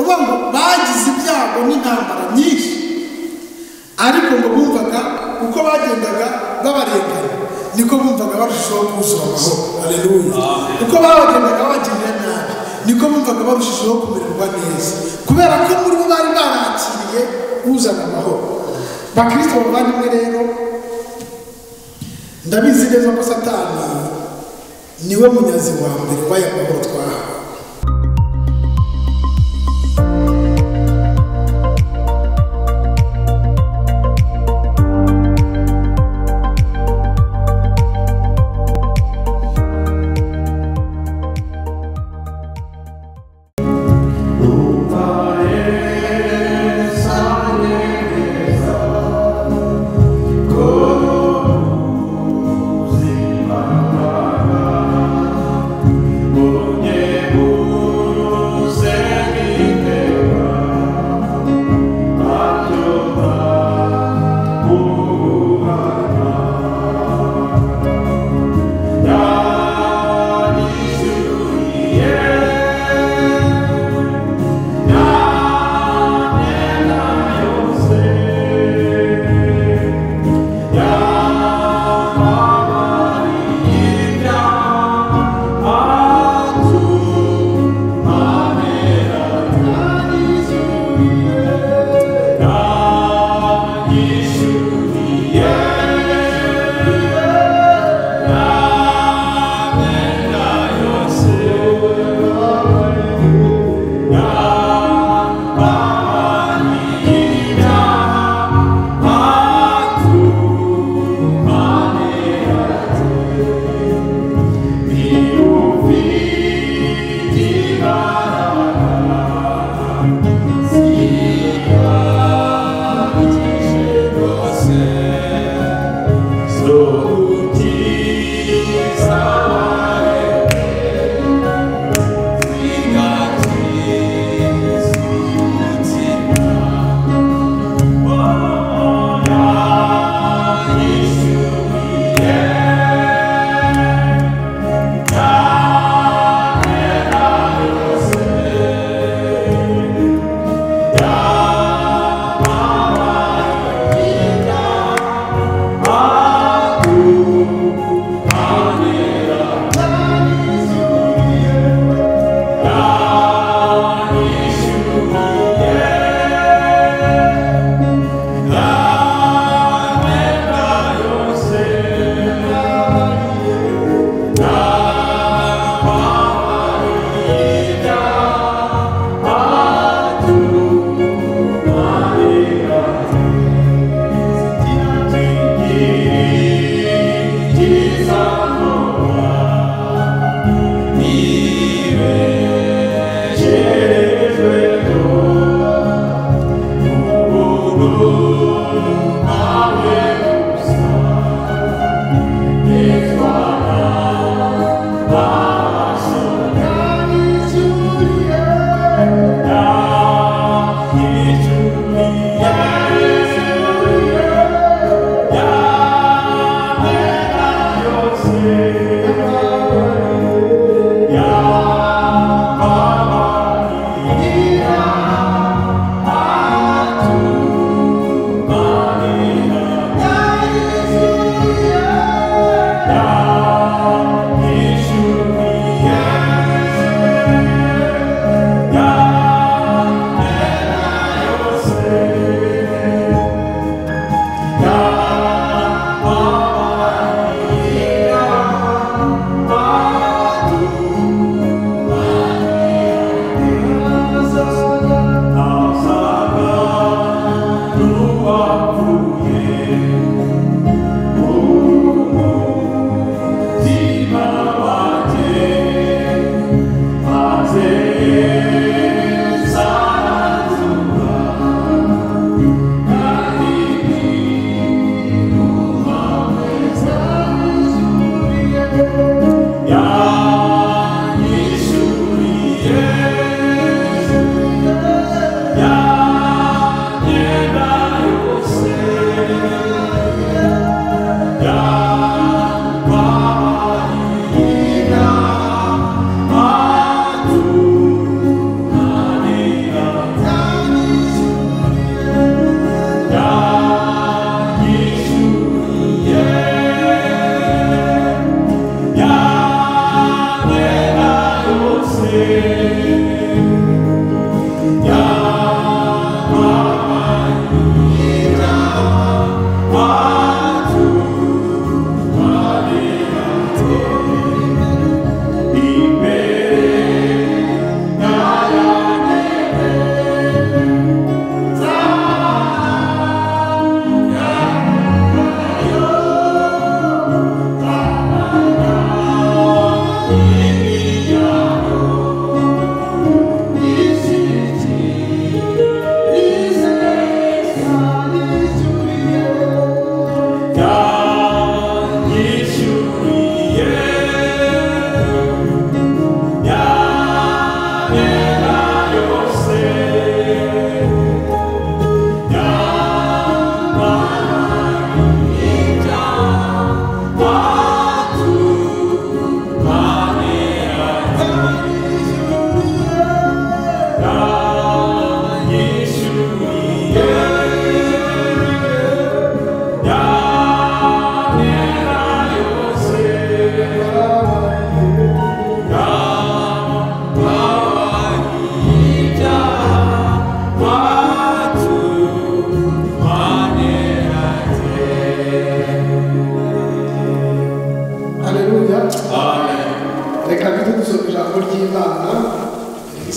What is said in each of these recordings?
Uvuga ngo bagize ibyago n'intambara nyinshi, ariko ngo bumvaga uko bagendaga babarengana niko bumvaga barushijeho kuzura amahoro. Haleluya. Uko babagendaga babagirira nabi niko bumvaga barushijeho kumererwa neza, kubera ko muri bo bari barakiriye uzana amahoro. Bakristo bavandimwe rero, ndabizi neza ko Satani niwe munyazi wa mbere w'aya mahoro twahawe.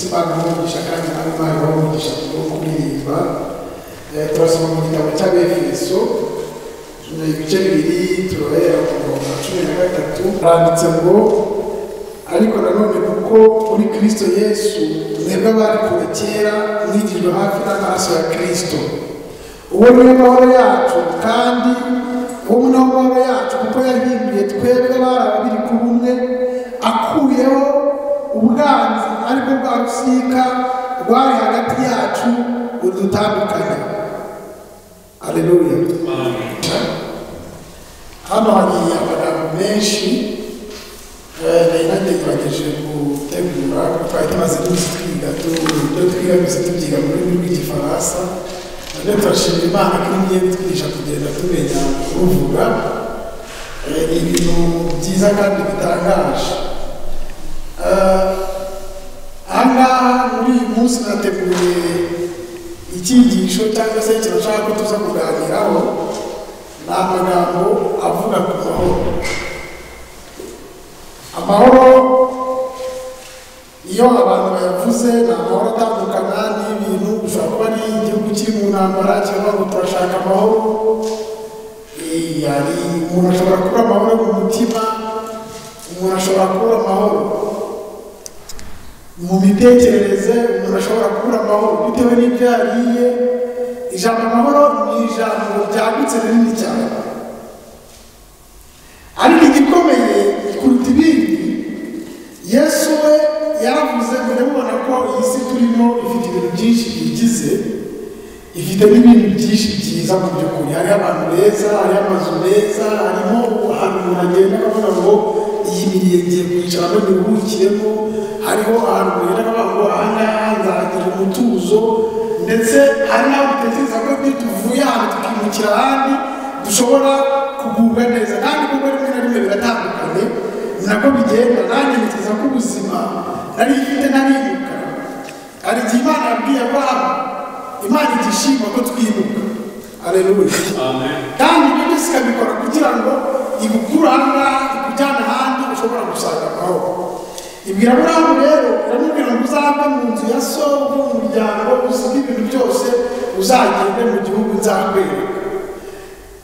Yesu Imana imugisha kandi nawe Imana ibamugisha kubwo kuririmba. Turasoma mu gitabo cy'Abefeso ibice 2 turahera ku murongo wa 13. Handitse ngo ariko nanone kuko muri Kristo Yesu mwebwe abari kure kera mwigijwe hafi n'amaraso ya Kristo, uwo niwe mahoro yacu, kandi uwo niwe mahoro yacu kuko yahinduye twebwe abari ababiri ku bumwe, akuyeho ubwanzi ariko bwa rusika rwari hagati yacu rudutandukanya. Haleluya. Hano hari amagambo menshi nari nagerageje gutegura, kuko twari tumaze iminsi twiga ibyo twiga byose tubyiga mu rurimi rw'Igifaransa. None turashimira Imana ko igiye kutwigisha kugenda tumenya kuruvuga. Ni ibintu byiza kandi bitangaje. Aha ngaha muri uyu munsi nateguye icyigisho cyangwa se ikintu nshaka ko tuza kuganiraho, ni amagambo avuga ku mahoro. Amahoro iyo abantu bayavuze ni amahoro atandukana n'ibintu, bishobora kuba ari igihugu kiri mu ntambara kivuga ngo turashaka amahoro. Hari umuntu ashobora kubura amahoro mu mutima, umuntu ashobora kubura amahoro mu mitekerereze, umuntu ashobora kubura amahoro bitewe n'ibyo yariye. Ijambo amahoro ni ijambo ryagutse rinini cyane, ariko igikomeye kuruta ibindi, Yesu we yaravuze ngo mubona ko iyi si turimo ifite ibintu byinshi biyigize, ifite n'ibintu byinshi byiza mu by'ukuri. Hariho abantu beza, hariho amazu meza, harimo ahantu umuntu agenda akavuga ngo iyi miriye ngiye kwicaramo ntiruhukiremo, hariho ahantu umuntu agenda akavuga ngo aha ngaha nzagira umutuzo, ndetse hari n'aho dutekereza ko iyo tuvuye ahantu tukimukira ahandi dushobora kugubwa neza, kandi kuko rimwe na rimwe biratandukanye, ni nako bigenda. Nanjye ntekereza ko ubuzima nari mfite narimuka, hari igihe Imana yabwiye Aburahamu, Imana igishima ko twimuka. Haleluya. Kandi ibyo byose ikabikora kugira ngo igukure aha ngaha ikujyane ahandi ushobora gusanga amahoro. Ibwira Aburahamu rero, iramubwira ngo uzave mu nzu ya so, uve mu muryango, usige ibintu byose, uzagende mu gihugu nzakwereka.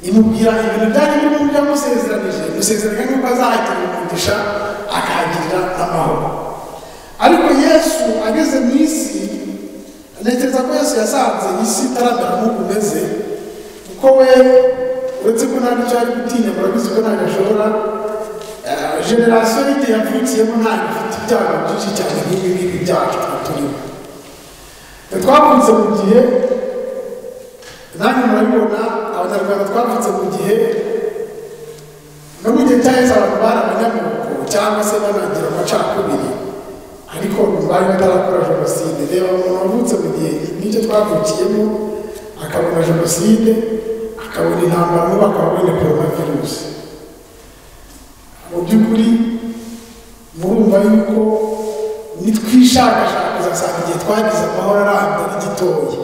Imubwira ibintu byari birimo mu byo yamusezeranije, imusezeranya n'uko azagira umugisha akahagirira amahoro. Ariko Yesu ageze mu isi, ntekereza ko Yesu yasanze isi itaramera nk'uko imeze, kuko we uretse ko nta n'icyo ari gutinya, murabizi ko ntabwo ashobora. Generasiyo y'igihe yavukiyemo ntabwo ifite ibyago byinshi cyane nk'ibi ngibi byacu turimo. Twavutse mu gihe, nanjye murabibona, Abanyarwanda twavutse mu gihe, no mu gihe cya Yesu abantu bari abanyamoko cyangwa se banagira amacakubiri, ariko bari batarakora jenoside. Reba umuntu wavutse mu gihe n'icyo twavukiyemo, akabona jenoside, akabona intambara, n'ubu akaba abonye coronavirus. Mu by'ukuri murumva yuko nitwishakashaka uzasanga igihe twagize amahoro arambye ari gitoya.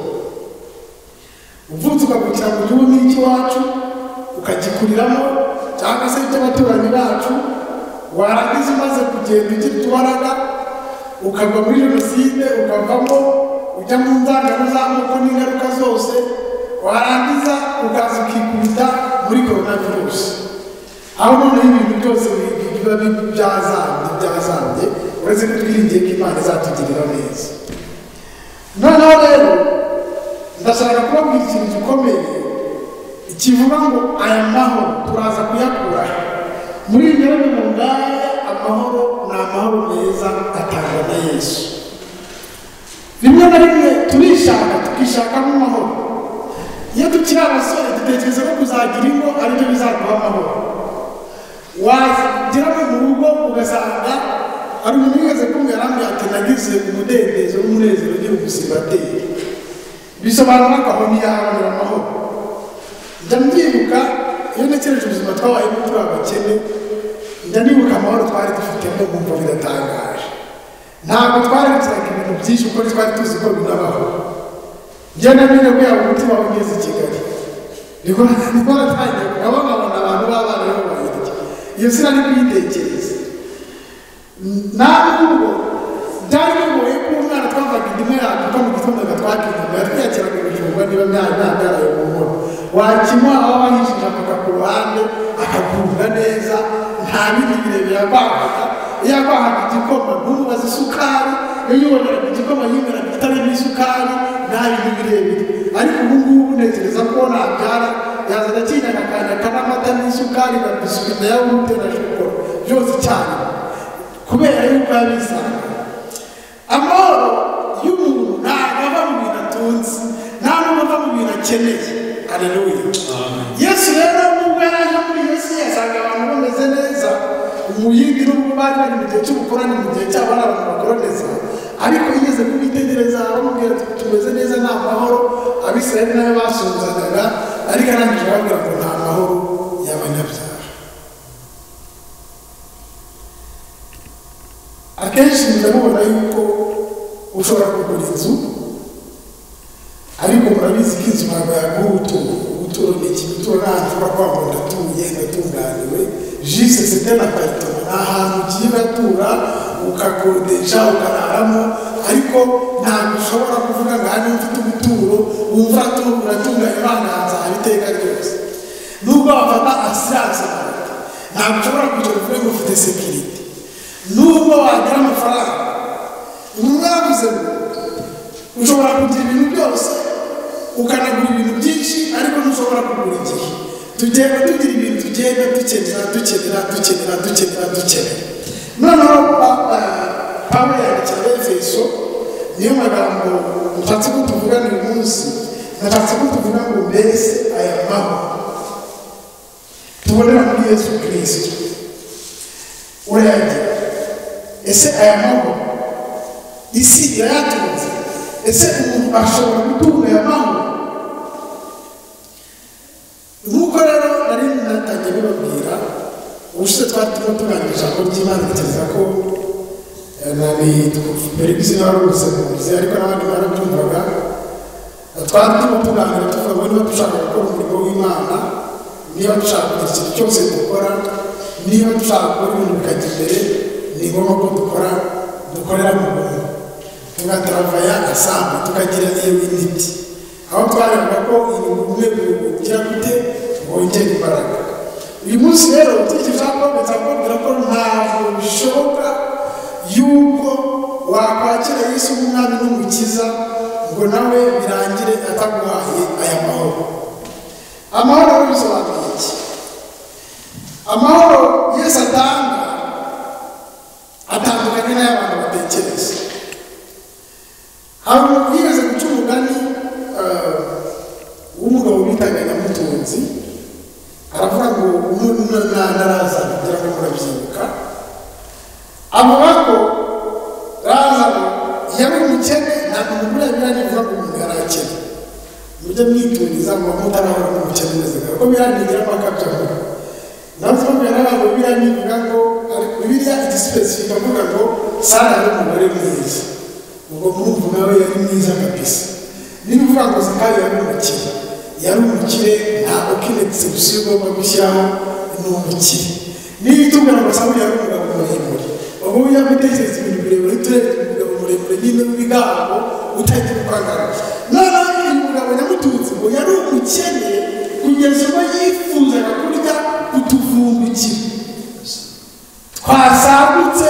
Uvutse ukavukira mu gihugu nk'icy'iwacu, ukagikuriramo cyangwa se icy'abaturanyi bacu, warangiza umaze kugenda ugira utubaraga, ukagwa muri jenoside, ukavamo ujya mu nzangano z'amoko n'ingaruka zose, warangiza ukaza ukikubita muri coronavirus. Aho noneho ibintu byose biba byazambye, uretse ko twiringiye ko Imana izatugirira neza. Noneho rero ndashaka kubabwira ikintu gikomeye kivuga ngo aya mahoro turaza kuyakura muri iyi mu ngaya. Amahoro ni amahoro meza atangwa na Yesu. Rimwe na rimwe turishaka tukishakamo amahoro. Iyo tukiri abasore dutekereza ko kuzagira ingo aribyo bizaduha amahoro. Wagera mu rugo ugasanga hari umuntu wigeze kumbwira arambwira ati nagize umudendezo n'umunezero ugira ubusibateri, bisobanura ko aho ntiyahabonera amahoro. Njya mbyibuka iyo ntekereje ubuzima twabayemo turi abakene, njya nibuka amahoro twari dufitemo nkumva biratangaje. Ntabwo twarabikiraga ibintu byinshi kuko twari tuzi ko binabaho. Njye namenye ko yaba umutima ugeze i Kigali, niko natangiye kubabona abantu b'abana rero bayirya. Iyo sinari kuyitekereza. Ntabwo byari bigoye ko umwana umwana twavaga indimu yacu mu gitondo agatwaka inyama yatwiyakiraga ibijumba niba byaraye mu nkono wakimuha aho wahishije avoka ku ruhande akagubwa neza nta bindi birebire yakwakaga iyo yakwahaga igikoma ntumubaze isukari iyo yiboneraga igikoma yinyweraga itarimo isukari nta bintu birebire ariko ubu ngubu ntekereza ko nabyara yazajya akinyagakanyaka n'amata n'isukari na biswi na yawurute na shokora byose icyarimwe kubera yuko yabisanga amahoro y'umuntu ntabwo ava mu bintu atunze nta nubwo ava mu bintu akeneye. Aleluya. Yesu rero nubwo yaraje muri Yesu yasanga abantu bameze neza umuyindi nubwo bari bari mu gihe cy'ubukoroni mu gihe cyabo ari abantu bakoroneza ariko yigeze kubitegereza bamubwira ati tumeze neza nta mahoro Abisirayeli nayo basuhuzanyaga ariko arangije ababwira ngo nta mahoro y'abanyabyaha. Akenshi mujya yuko ushobora kugura inzu ariko murabizi ko inzu ntabwo yaguha ubuturo. Ubuturo ni iki? Ubuturo ni ahantu ushobora kuba ngo ndatuye ndatunganiwe jise site na aparitoma ni ahantu ugiye uratura ukakodesha ukararamo ariko ntabwo ushobora kuvuga ngo hano mfite ubuturo wumva uratunganye banganza iteka ryose nubwo wafata asiranse ntabwo ushobora kwicara uvuge ngo ufite sekirite nubwo wagira amafaranga umwabuze ushobora kugira ibintu byose ukanagura ibintu byinshi ariko ntushobora kugura igihe tugenda tugira ibintu tugenda dukenera dukenera dukenera dukenera dukenera. Noneho Pawulo yandikira Abefeso niyo magambo nshatse ko tuvugana uyu munsi nashatse ko tuvuga ngo mbese aya mahoro tubonera muri Yesu Kristo urayagira ese aya mahoro isi irayatunze ese umuntu ashobora gutunga aya mahoro? Nk'uko rero nari natangiye bibabwira ubushize twari turimo tuganira ijambo ry'Imana ntekereza ko mbere y'izina wari ubusemuzi ariko n'abandi barabyumvaga twari turimo tuganira tuvuga ngo niba dushaka gukora umurimo w'Imana niba dushaka kugira ikintu cyose dukora niba dushaka gukora ibintu bikajya imbere ni ngombwa ko dukora dukorera mu buntu tugataravaya asambu tukagira iyo unity aho twarebaga ko ubumwe bugira gute bwongera imbaraga. Uyu munsi rero tugira ko kubabwira ko ntabwo bishoboka yuko wakwakira Yesu nk'umwami n'umukiza ngo nawe birangire ataguhaye aya mahoro. Amahoro bisobanuye iki? Amahoro Yesu atanga atandukanye n'ay'abantu batekereza. Hari umuntu yigeze guca umugani w'umugabo bitaga Nyamutunzi aravuga ngo na Lazaro kugira ngo murabyibuka avuga ko Lazaro yari umukene ntabwo mugura biriya bivuga ngo umuntu yari akene mujye mwituriza ngo mutarahura n'umukene umeze nka kuko biriya ntigira amakabya nkuru nazo biriya biriya ntivuga ngo biriya igisipesifika avuga ngo Sara yari umugore mwiza ubwo murumva nawe yari mwiza kabisa niba uvuga ngo Zakayo yari umukire yari umukire ntabwo kinetse ugomba gushyiraho ni umukire niba itubwira ngo Sawuli yari umugabo muremure ubwo ujya gutekereza ibintu birebire turebye umugabo muremure nyine w'ibigango utagira uko angana. Noneho uyu mugabo Nyamutunzi ngo yari umukene kugeza ubwo yifuzaga kurya utuvumbukire twasagutse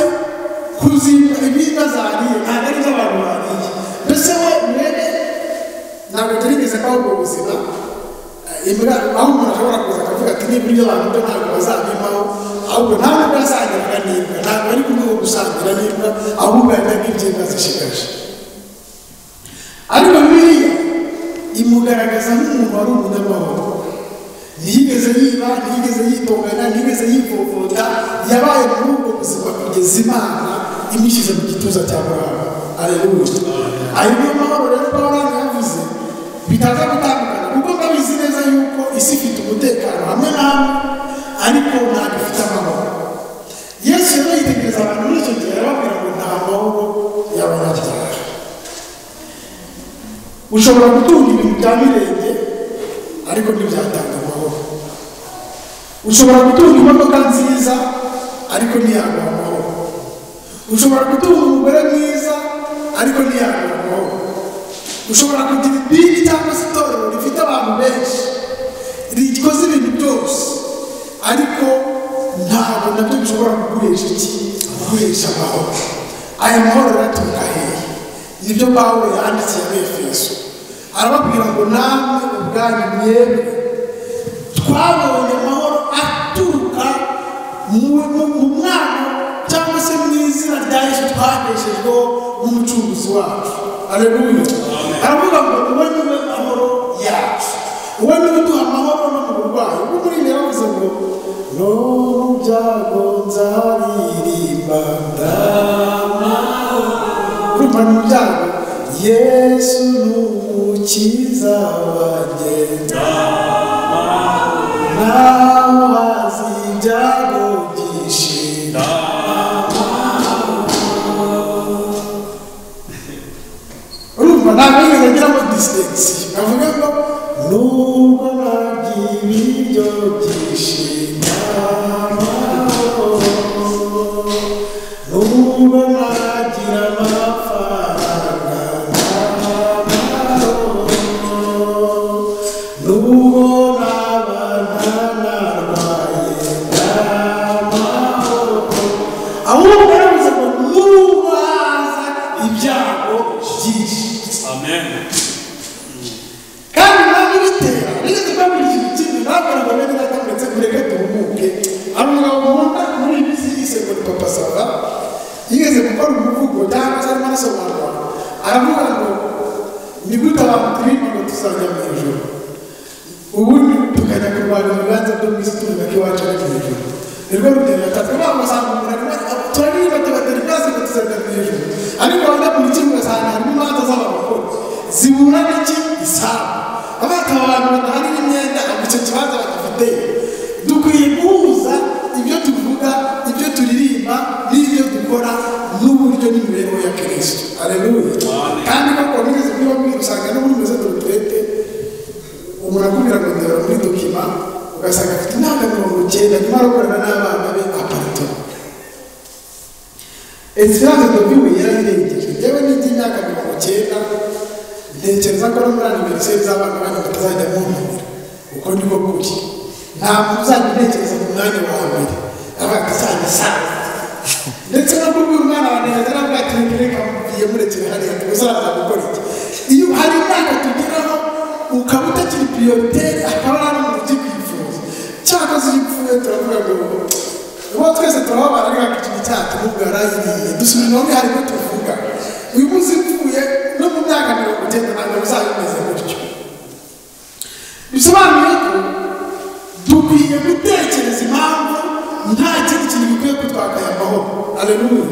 kuzimba ibinga zariye ntabwo ari iby'abantu bariye mbese we mwene ntabwo gerageza ko ubwo buzima imbwa aho umuntu ashobora kuza akavuga ati niba ibyo abantu byo ntabwo bazabimaho ahubwo nta nubwo yasangiraga n'imbwa ntabwo ari kumwe wo gusangira n'imbwa ahubwo yaryaga iby'imbwa zishigaje. Ariko Bibiliya imugaragaza nk'umuntu wari umunyamahoro ntiyigeze yiba ntiyigeze yitonganya ntiyigeze yivovota yabaye muri ubwo buzima kugeza Imana imushyize mu gituza cya Aburahamu. Aleluya. Ayo niyo mahoro rero Pawulo yavuze bitaza gutandukana kuko ndabizi neza yuko isi ifite umutekano hamwe na hamwe ariko ntabwo ifite amahoro. Yesu rero yitegereza abantu muri icyo gihe arababwira ngo nta mahoro y'abanyabyaha. Ushobora gutunga ibintu bya mirenge ariko ntibyatanga amahoro. Ushobora gutunga imodoka nziza ariko ntiyaguha amahoro. Ushobora gutunga umugore mwiza ariko ntiyaguha amahoro. Ushobora kugira idini cyangwa se itorero rifite abantu benshi rikoze ibintu byose, ariko ntabwo nabyo bishobora kuguhesha iki? Kuguhesha amahoro. Aya mahoro araturuka hehe? Nibyo Pawulo yandikiye Abefeso, arababwira ngo namwe ubwanyu mwebwe twabonye amahoro aturuka mu mwana cyangwa se mu izina rya Yesu twabeshejweho n'umucunguzi wacu. Haleluya. Aravuga ngo uwo ni we mahoro yacu, uwo ni we uduha amahoro no mu burwayi. Ubwo muri ibi yaravuze ngo no mu byago nzaririmba ndamahoro. Urumva mu byago Yesu ni umukiza wanjye, naho haza ibyago byinshi. Urumva ntabwo yigeze agiramo disitegisi avuga ngo nubwo narya ibiryo byinshi ndamahoro, nubwo nagira amafaranga ndamahoro, nubwo naba ntanarwaye ndamahoro. Ahubwo yaravuze ngo nubwo haza ibyago byinshi. Amen. Kandi ntabwo bitera nigeze kubabwira ikintu kimwe, ntabwo ngo bene data muretse mureke duhumuke. Hari umugabo nkunda muri iyi minsi yise ngo ni Papa Sava, yigeze gukora umuvugo cyangwa se arimo anasobanura, aravuga ngo ni gute abantu turirimba ngo tuzajya mu ijuru, ubundi tukajya kurwanya ibibanza byo mu isi tuvuga ko iwacu ari mu ijuru. Nirwo rugero yatanze. Abantu basanga umuntu arimo turaririmba tugatera ibyatsi ngo tuzajya mu ijuru, ariko wajya mu rukiko ugasanga harimo imanza z'abagore zibura n'iki isambu. Abata abantu badaharira imyenda icyo kibanza bagifite. Dukwiye guhuza ibyo tuvuga, ibyo turirimba n'ibyo dukora n'uburyo n'imibereho ya Kristo. Haleluya. Kandi koko nigeze kubibabwira, usanga no muri maison de retraite umuntu akubwira ngo ndebera muri dokima, ugasanga afite imyaka 90 nyuma arakorana n'abana be aparitoma. Esperance de vie yarayirengeje. Yewe n'indi myaka 90 ntekereza ko no muri anniversaire z'abana banyu batazajya muntumira, uko niko kuri. Ntabwo uzajya untekereza mu mwanya wa mbere, avuga ati azajya asaza. Ndetse no kubwira umwana wanjye yaravuga ati reka mubwiye murekere hariya uzaza gukora iki. Iyo hari imyaka tugeraho ukaba utakiri prioritaire, akaba ari umuntu ukikwifuza. Cyakoze iyo upfuye turavuga ngo ubu twese turababara ariko ikintu cyacu nubwo yarayiriye dusubira inyuma harimo tuvuga. Uyu munsi upfuye no mu myaka 90 ntabwo bizaba bimeze gutyo. Bisobanuye ko dukwiye gutekereza impamvu nta kindi kintu gikwiye kutwaka aya mahoro. Haleluya.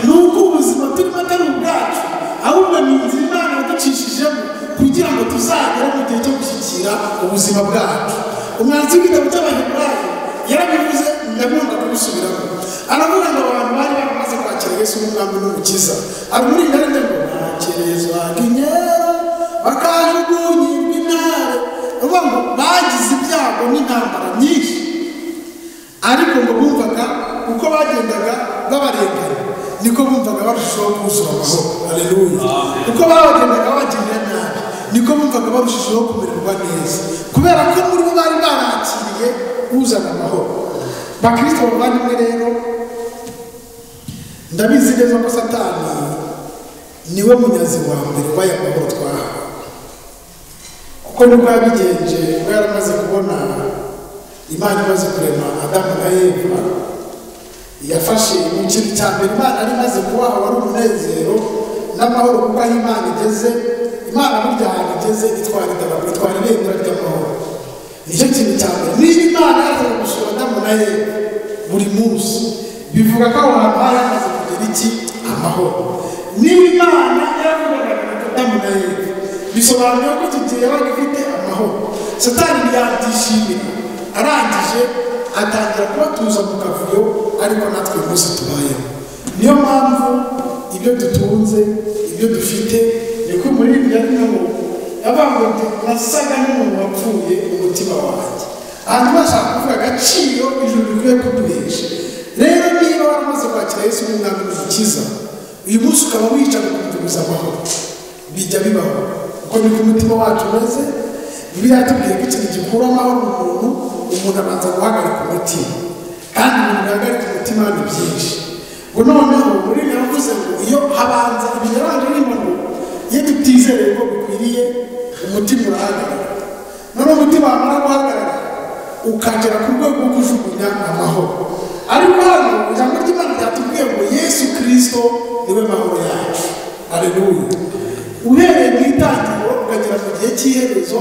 Ni uko ubuzima turimo atari ubwacu, ahubwo ni inzira Imana yaducishijemo kugira ngo tuzagere mu gihe cyo gushyikira ubuzima bwacu. Umwanditsi w'igitabo cy'Abaheburayo yarabivuze, ndagomba kubisubiramo. Aravuga ngo abantu bari baramaze kwakira Yesu nk'umwami n'umukiza, ari muri ngarinde ngo bakerezwaga inkera bakajugunyirwa intare. Uvuga ngo bagize ibyago n'intambara nyinshi, ariko ngo bumvaga uko bagendaga babarengana niko bumvaga barushaho kuzura amahoro. Haleluya. Uko babagendaga babagirira nabi niko bumvaga barushijeho kumererwa neza, kubera ko muri bo bari barakiriye uzana amahoro. Bakristo bavandimwe rero, ndabizi neza ko Satani niwe munyazi wa mbere w'aya mahoro twahawe, kuko nibwo yabigenje. Ubwo yaramaze kubona Imana imaze kurema Adamu na Eva, yafashe mu kintu cya mbere Imana yari imaze kubaha wari umunezero n'amahoro, kuko aho Imana igeze, Imana burya ahantu igeze itwara idarapo, itwara ibendera ry'amahoro. Nicyo kintu cya mbere. Niba Imana yazaga gusura Adamu na Eva buri munsi, bivuga ko aho hantu hari hamaze kugera iki? Amahoro. Niba Imana yaravugaga na Adamu na Eva, bisobanuye ko icyo gihe yabaga ifite amahoro. Satani ntiyabyishimira, arangije atangira kubatuza mu kavuyo, ariko natwe uyu munsi tubayeho. Niyo mpamvu ibyo dutunze, ibyo dufite, niko muri Bibiliya ngo yavuga ngo nasaga n'umuntu wapfuye umutima wanjye. Ahantu bashaka kuvuga agaciro ijuru rikwiye kuduhesha. Rero niba waramaze kwakira Yesu nk'umwami n'umukiza, uyu munsi ukaba wicara ukumva bikakubuza amahoro. Bijya bibaho kuko niko umutima wacu umeze. Bibiliya yatubwiye ko ikintu gikura amahoro mu muntu, umuntu abanza guhagarika umutima, kandi ibintu bihagarika umutima ni byinshi. Ngo noneho muri yaravuze ngo iyo habanza ibintu yabanje n'imbono, iyo tutizereye ko bikwiriye umutima urahagarara. Noneho umutima wamara guhagarara ukagera ku rwego rwo kujugunya amahoro. Ariko hano ijambo ry'Imana ryatubwiye ngo Yesu Kristo niwe mahoro yacu. Haleluya. Uhereye mu itangiriro ukagera mu gihe cy'iherezo,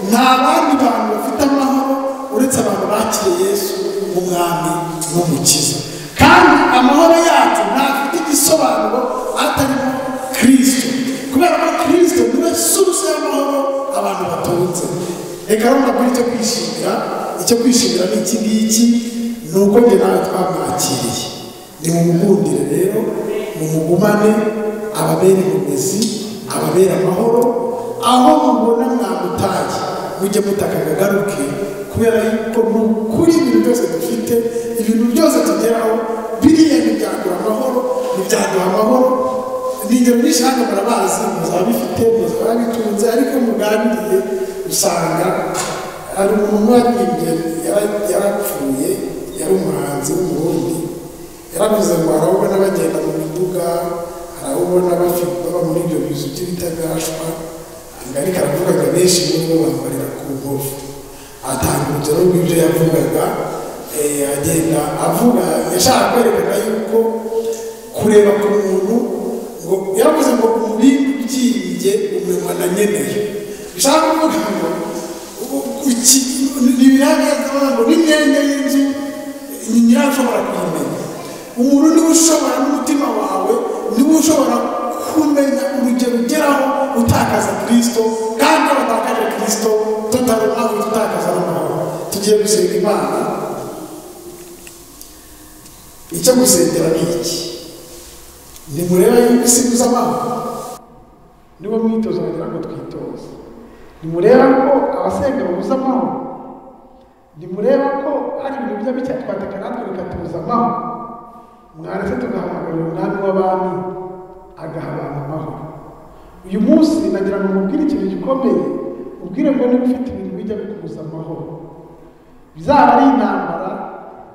nta bandi bantu bafite amahoro uretse abantu bakiriye Yesu nk'umwami n'umukiza. Kandi amahoro yacu ntafite igisobanuro atarimo Kristo, kubera ko Kristo niwe source y'amahoro abantu batunze. Reka rero mbabwire icyo kwishimira. Icyo kwishimira ni iki ngiki, ni uko njye nawe twamwakiriye. Nimumukundire rero, mumugumane, ababere inkomezi, ababere amahoro. Aho mubona mwamutaye mujye mutaka ngo agaruke, kubera yuko kuri ibintu byose dufite, ibintu byose tugeraho, biriya ntibyagura amahoro, ntibyaduha amahoro. Ni ingero nyinshi hano murabazi, muzaba bifite, muzaba bitunze, ariko muganiriye usanga hari umuntu waririmbye yarapfuye, yari umuhanzi w'Umurundi, yaravuze ngo hari aho ubona bagenda mu miduga, hari aho ubona baba muri ibyo bizu by'ibitagashwa, ariko aravuga ngo benshi muri bo bambarira ku nkovu. Atanga urugero rw'ibyo yavugaga, agenda avuga, yashaka kwerekana yuko kureba ku muntu, ngo yaravuze ngo umubindi ubyimbye umenywa na nyeneyo. Bishaka kuvuga ngo ngo n'imyenda y'inzu nyirayo ushobora kuyimenya. Umuntu niwe ushobora n'umutima wawe niwe ushobora kumenya urugero ugeraho utakaza Kristo, kandi iyo watakaje Kristo totalement utakaza n'amahoro. Tugiye gusenga Imana. Icyo gusengera ni iki? Nimureba yuko isi ibuze amahoro, niwo mwitozo wagira ngo twitoze. Nimureba ko abasenga babuze amahoro, nimureba ko hari ibintu bijya bicyatwataka natwe bikatubuza amahoro, mwaretse tugahamagarira umwami w'abami agaha abantu amahoro. Uyu munsi nagira ngo mubwire ikintu gikomeye, ubwire ngo niba ufite ibintu bijya bikubuza amahoro, bizaba ari intambara,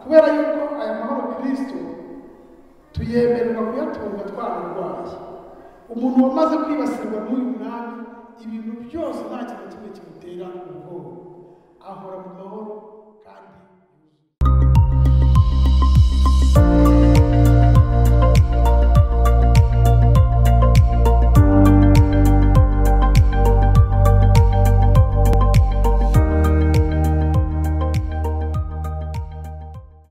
kubera yuko aya mahoro Kristo tuyemererwa kuyatunga twararwaye. Umuntu wamaze kwibasirwa n'uyu mwami, ibintu byose nta kintu kimwe kimutera ubwoba, ahora mu mahoro